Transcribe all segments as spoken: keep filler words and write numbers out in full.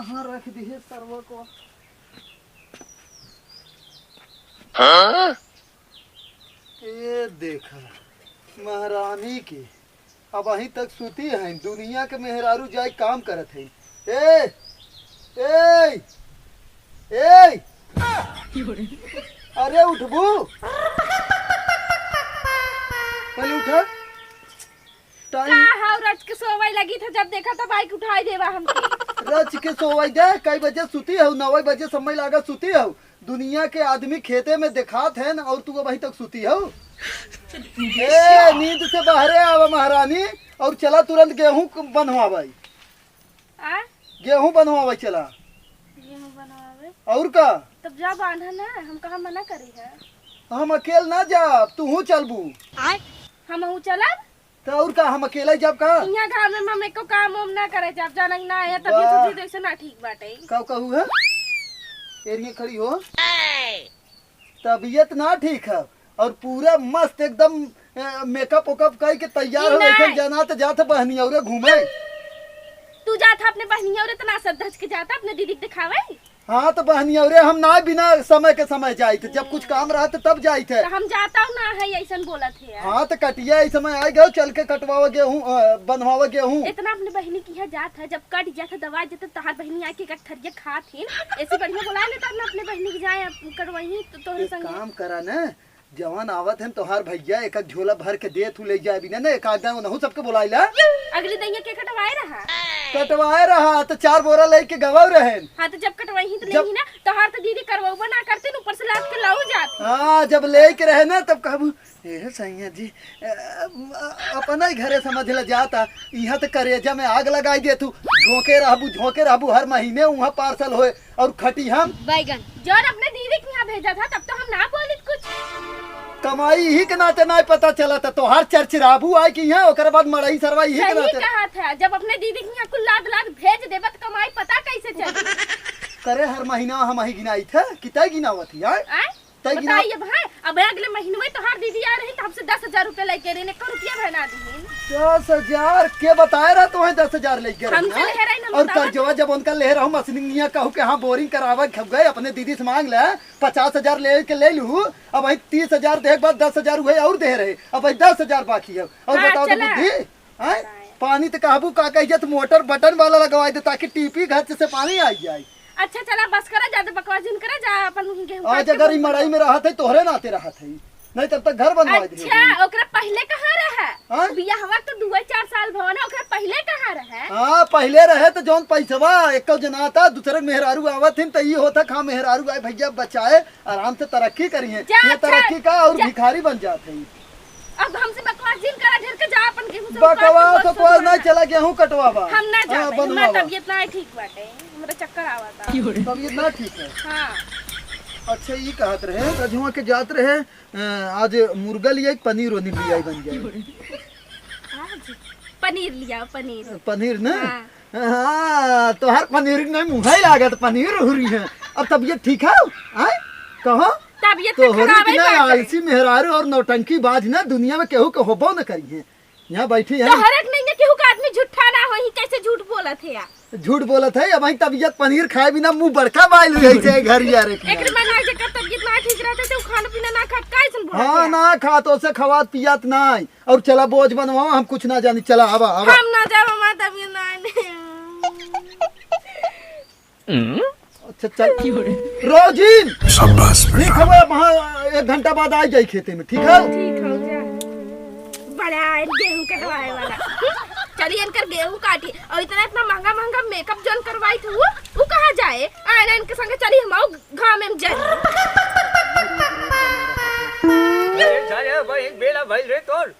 कहाँ रख दिहे सरवा को? हाँ? ए देखा, महारानी के अबहीं तक सुती हैं, दुनिया के मेहरारू जाए काम करत हैं। ए, ए, ए, अरे उठबू? पहले उठा। टाइम का हौ, रच के सोवै लगी था, जब देखा तब आइके उठाई देवा हमके। रच के सोवै दे, कई बजे सुती हौ? नौ बजे समय लागा सुती हौ। दुनिया के आदमी खेते में देखात हैं और तू अबहीं तक सुती हौ। ए, नींद से बाहरे आवा महारानी, और चला तुरंत गेहूं क-, बन्हवावै। आ? गेहूं बन्हवावै चला। गेहूं बन्हवावै? और का? तब जा बांधा ना, हम कहाँ मना करी है। हम अकेल ना जाब, तूहू चलबू। आय? हमहू चलब? त और का, हम अकेले जाब का? इहाँ गाँव में हम एको काम उम ना करे जाब, जानक ना है, तबियत वाह। उबियत ऐसे ना ठीक बाटे। का कहू है? एरिया खड़ी हो। तबियत ना ठीक है और पूरा मस्त एकदम, ए, मेकअप वेकअप कई के तैयार ई हो, नाय। लेकिन जाना त जात बहनी औरे घूमे। तू जात है अपने बहनी औरे, इतना सज धज के जाता अपने दीदी के दिखावे। हाँ, त बहनी औरे हम ना बिना समय के समय जाइत, जब कुछ काम रहत तब जाइत है। त हम जाता ना है, ऐसन बोलत है। हाँ, त कटिया इस समय आइ गयो, चल के कटवावा गेहूं, अ, बन्हवावा गेहूं। इतना अपने बहनी की यहाँ जात है, जब कट जात है, दवा जात है, तहार बहनी आके एक थरिया खात हिन, ऐसे बढ़िया बोला लेता ना अपने बहनी की जाए, अब कटवाई तो तोहरे एक संगे। काम करा ना, जवान आवत हैं तोहार भैया, एक आध झोला भर के दे, तू ले जाए बिना ना, एक आध उनहू सबके बोलाई ला। अगली दइया के कटवाए रहा। कटवाए रहा, त चार बोरा लेके गवा रहन। हाँ, त जब कटवाई ही त जब लेही ना, तोहार त दीदी करवबो ना करती, ऊपर से लाद के लाऊ जात। हाँ, जब लेके रहे ना, तब कहबू, "ए सैया जी, अ, अ, अपना ही घरे समझ ल जाता, इहाँ त करेजा में आग लगाई दे तू, झोंके रहबू, झोंके रहबू हर महीने, उहाँ पार्सल होए।" और खटी हम। बैगन। जौन अपने दीदी के यहाँ भेजा था, तब तो हम ना बोलित कुछ। कमाई ही के नाते ना पता चला था, तोहार चरचराबू आए कि यहाँ, ओकर बाद मड़ई सरवा ही के सही नाते। कहा था, जब अपने दीदी के यहाँ कुल लाद लाद भेज देबा, त कमाई पता कैसे चली? करे हर महीना हम ही गिनाई थे, कि तय गिनावत ही, आए? आए? तय गिना बताइए भाई, अब अगले महीने में तोहार दीदी आ रही, त हमसे दस हजार रुपया लेके रही, एको रुपया भर ना दीहिन। दस हजार के बताए रहा तोहे, दस हजार लेके रही, हमसे हाँ? ले रही, हम और बतावत कर्जवा जब उनका ले रहा, मशीनिया कहू के हाँ, बोरिंग करावे खप गए, अपने दीदी से मांग ले, पचास हजार ले के ले लू, अब वही तीस हजार देख बाद दस हजार हुए और दे रहे, अब वही दस हजार बाकी है। और हाँ, बताओ तो चला। बुद्धि, हैं? बताए। पानी त कहबू का कही जात, मोटर बटन वाला लगवाई दे, ताकि टीपी घर से पानी आई जाए। अच्छा, चला, बस करा, ज्यादा बकवास जिन करा, जा अपन वहीं गेहूं आज काट के अगर ई बोल मड़ई दो। में रहत है, तोहरे नाते रहत है, नहीं तब तक घर बनवाई दे अच्छा, होई। ओकरा पहिले कहाँ रहे? हाँ? बियाहवा तो दुए चार साल भवन है, ओकरा पहिले कहाँ रहे? हाँ, पहिले रहे तो जौन पैसवा एको जनाता, दूसरे मेहरारू आवत हिन, त ई होता खा मेहरारू आए भैया बचाए, आराम से तरक्की करी है। जा, ये अच्छा, तरक्की का और जा। भिखारी बन जात है। अब हमसे बकवास जिन करा, ढेर के जा अपन गेहूं से उपास बकवास के तो बोल कोई सुन ना रहा। चला, गेहूं कटवावा। हम ना हाँ, जाबे, हमरा बनवावा। तबियत ना ठीक बाटे, हमरा चक्कर आवता। तबियत ना ठीक है? हाँ। अच्छा, ई कहत रहे, रजुआ के जात रहे, अ, आज मुर्गा लियाई, पनीर वनीर लियाई बन जाए। आज पनीर लियाओ, पनीर। पनीर ना? हाँ। हाँ, तोहार पनीर नहीं मुँह ही लागत, पनीर हुरी है। अब तबियत ठीक है? आय? कहो? तबियत तो तो होरी खराब है बिना बाटे। आलसी मेहरारू और नौटंकी बाज ना दुनिया में केहू के होबो न करी है। यहाँ बैठी है। तोहरे के नहीं है, केहू का आदमी झूठा ना होई, कैसे झूठ बोलत है यार? झूठ बोलत है, अब वहीं तबियत पनीर खाए बिना मुँह बड़का बाइल हुई है, घर यार एक एक बार। मन लाग जेकर तबियत ना ठीक रहते तो खाना पीना ना खात, कैसन बोलत हाँ, है? ना खात, ओसे खवात पियात ना। और चला बोझ बनवाओ, हम कुछ ना जानी। चला, आवा, आवा। हम ना जाब, हमार तबियत ना है। अच्छा, चल। रोजिन! शाबाश बेटा। ठीक है, वहाँ एक घंटा बाद आ जाई खेते में, ठीक है? ठीक हो जा। बड़ा आयल गेहूं कटवाए वाला। चली इनकर गेहूं काटी। और इतना, इतना महंगा, महंगा मेकअप जौन करवाई थी, वो, वो कहाँ जाए? आए ना इनके संगे, चली हम आओ घामे में जरी। अरे सारे, भाई, एक बेला भइल रे तोर।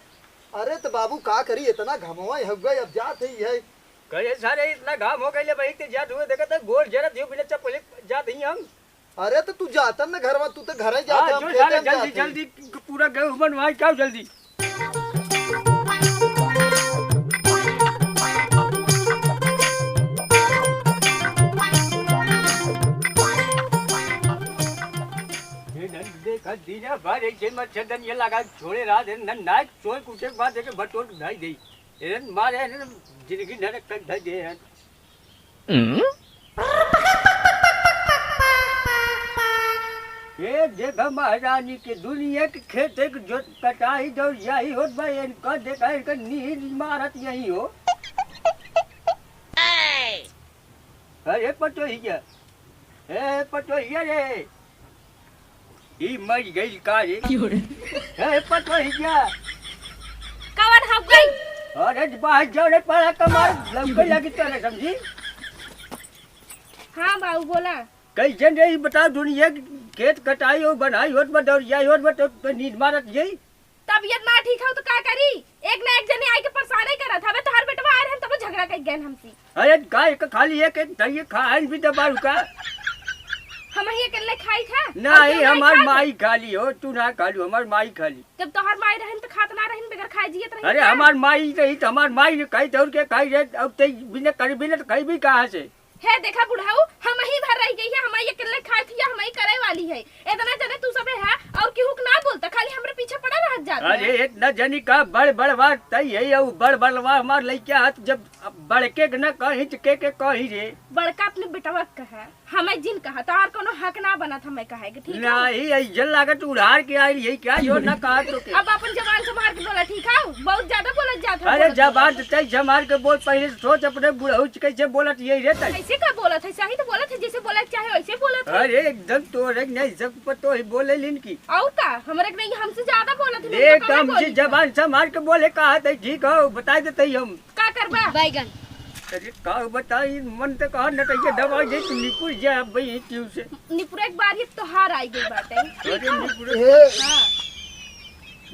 अरे त बाबू का करी, इतना घमवा हउवे, अब जात ही है। करे सारे, इतना घाम हो गइले भाई, ते जात हुए देखत है, गोड़ जरत हियो बिना चप्पल जात ही हम। अरे त तू जातन न घरवा, तू त घर ही जात हाँ, है, हम जो खेते सारे, में जल्दी, जात ही। जल्दी पूरा गेहूं बनवाई, क्या जल्दी। ये नन देखा दीना भर ऐसे मच्छरदन ये लगा छोड़े रहा दे, नन नाच चोर कुटे के बाद देखे भटोर ढाई दे। एरन मारे हैं, जिंदगी नरक तक ढाई दे हैं। हम्म? देखा महारानी के दुनिया के खेते के जोत कटाई दौर यही होत बा, इनका देखा, इनका नींद मारत यही हो। अरे पटोहिया, ए पटोहिया रे, ई मर गइल का रे? क्यों रे? ए पटोहिया। कवन हो गई? अरे बाहर जाओ रे, पड़ा कमार लमके लगी तोरे समझी। हाँ बाबू बोला। कैसन रे, ई बताओ, दुनिया के खेत कटाई हो, बनाई होत बा, दौरियाई होत बा, तो, तो नींद मारत यही। तबियत ना ठीक हो तो का करी? एक ना एक जने आई के परेशान ही करत हवे। तोहर बेटवा आए रहन तब झगड़ा कर गए हमसे। अरे का एक खाली एक, एक धइये खाइन भी दबारू का? हम ही अकेले खाई था? नहीं, हमार माई खाली हो, तू ना खालू, हमार माई खाली। जब तोहर माई रहन तो खात ना रहन, बगैर खाए जियत रही अरे का? हमार माई रही तो हमार माई ने खाई दौड़ के खाई रे, अब ते बिना कर बिना तो खाई भी कहाँ से? हे देखा बुढ़ऊ, हम ही भर रह गई है, हम ही अकेले खाए थी, हम ही करे वाली है। इतना जने तू सबे है और केहू के ना बोलता, खाली हमरे पीछे पड़ा रहत जात है। अरे इतना जनी का बड़ बड़वा तई है, यऊ बड़ बड़वा हमार लइका हाथ जब बड़के के ना कही तो के के कही रे। बड़का अपने बेटवा के कहा, हमें जिन कहा, तो और कोनो हक ना बनत हमें कहे के, ठीक है? नहीं, ऐसे लागत उधार के आइल यही क्या जो ना कहा तो के। अब अपन जबान संभाल के बोला, ठीक है? बहुत ज्यादा बोलत जात है, अरे बोलत जबान बोलत। तो तई संभाल के बोल, पहले सोच अपने बुढ़ऊ से कैसे बोलत यही रे तई। ऐसे का बोलत है? सही तो बोलत है, जैसे बोलत चाहे वैसे बोलत है। अरे एकदम तोरे नहीं सब पर तो ही बोले लिन की। और का? हमरे के नहीं, हमसे ज्यादा बोलत है, देख, तो हमसे जबान संभाल के बोले कहा तई, ठीक हो, बताई देते ही हम। का करबा? बैगन। अरे का बताई, मन तो कहा नटैया दबा दे, तू निपुर जा अब भाई क्यों से। निपुरे के बार ये तोहार आई गई बाटे। अरे निपुरे। ए। हाँ।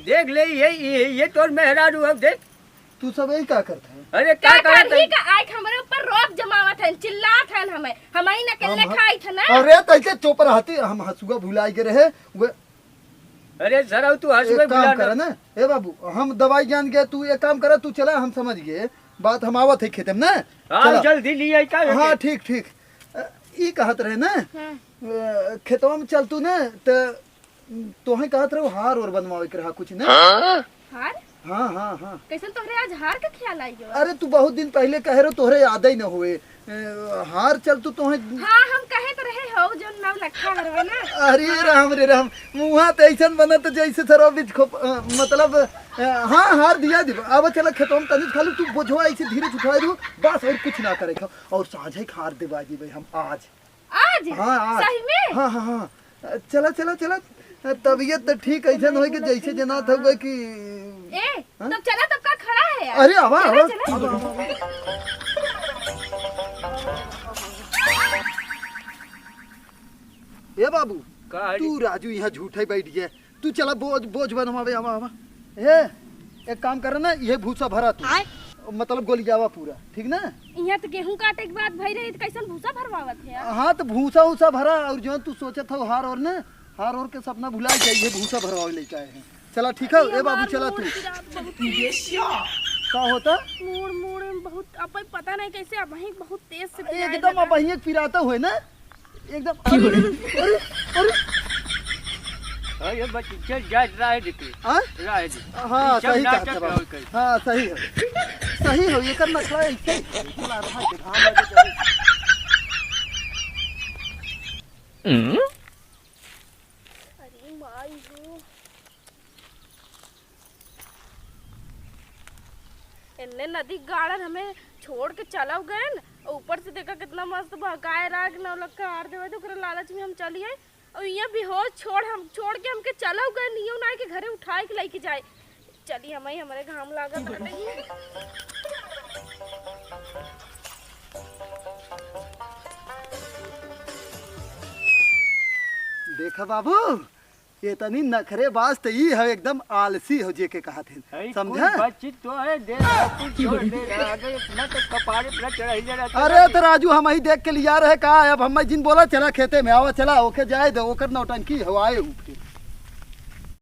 देख ले, ये, ये, ये तोर मेहरारू अब देख। तू सब यही का करत है? अरे का का करत करत है? का आइक हमरे ऊपर रोब जमावत है, चिल्लात है हमें, हम ही न अकेले हम ह-, खाई थे ना। अरे तैसे चुप रहती, हम हसुआ भुलाई के रहे, वे अरे सरऊ, तू हंसबे एक काम बुला ना। करे ना, ए बाबू, हम दवाई जान गए, तू एक काम करे, तू चला, हम समझ गए, बात हम आवत है खेते में ना। हाँ, चला। जल्दी ले आई का हाँ, बेटे? ठीक, ठीक। अ, ई कहत रहे ना, हाँ। अ, खेतवा में चल तू ना, त तोहे कहत रहे हार और बनवावे के रहा कुछ ना। हाँ? हार? हाँ, हाँ, हाँ। कैसन तोहरे आज हार का ख्याल आई गयो? अरे, तू बहुत दिन पहले कहे रहो, तोहरे याद ही न हुए। ए, हार चल तू तोहे हाँ, हम कहे तो रहे हो, जो नौ लखा हरवा ना। अरे राम रे राम, मुँहा तो ऐसन बनत जैसे सरवा बीज खोप-, अ, मतलब, अ, हाँ, हार दिया दिबा। अब चला खेतवा में तनी खाली तू बोझवा ऐसे धीरे से उठाए दू, बस और कुछ ना करे खाओ। और साँझे के हार दिवा दिबे हम आज। आज? हाँ, आज। सही में? हाँ, हाँ, हाँ। चला, चला, चला। तबियत तो ठीक ऐसन होई कि जैसे जना था हुआ कि ए, हाँ? तब चला, तब का खड़ा है यार? अरे, आवा, चला, आवा, चला। आवा, आवा, आवा। ए बाबू, का है? तू राजू यहाँ झूठे बैठ गया। तू चला बोझ, बोझ बनवावे, आवा, आवा। ए, एक काम कर ना, ये भूसा भरा तू। आय? मतलब गोलियावा पूरा, ठीक ना? यहाँ तो गेहूं काटे के बाद भई रही, तो कैसन भूसा भरवावत है यार? हाँ, तो भूसा, भूसा भरा और जो तू सोचत हो हार और ना, हार और के सपना भुला जाइए, भूसा भरवावे लेके आए हैं। चला, ठीक है, ए बाबू, चला तू। का होता? मूड़, मूड़ में बहुत, अब पता नहीं कैसे, अब वहीं बहुत तेज से पिराए एकदम लगा। अब वहीं एक पिराता हुए ना, एकदम। अरे, अरे, अरे। हाँ, ये बच्ची, चल, जा, रहे दे तू। हाँ? रहे दे। हाँ, ई सब सही नाटक कहता बाबू। रहो कर। हाँ, सही है। सही हो, ये कर नखरा ऐसे ही। चला, रहा, घाम लगे तो। हम्म? अरे माई हो। एन्ने नदी गाड़न हमें छोड़ के चला गए न, और ऊपर से देखा कितना मस्त बहकाए रहा कि नौलखा हार देवे, तो ओकरे लालच में हम चली आई। और ये बेहोश छोड़ हम, छोड़ के हमके चला गए, नियो ना के घरे उठाए के लेके जाए। चली हम ही, हमरे घाम लागत बाटे। देखा बाबू, ये तनी नखरेबाज त ई है, एकदम आलसी हो जे के कहत है, अरे, समझा? कुल बातचीत तो है, दे रहा, कुल छोड़ दे रहा, अगर इतना तो कपारे पर चढ़ाई दे रहा था अरे ना। तो राजू, हम ही देख के लिया रहे का, अब हम जिन बोला, "चला खेते में, आवा, चला, ओके जाए दो, ओकर नौटंकी हो, आए उठ के।"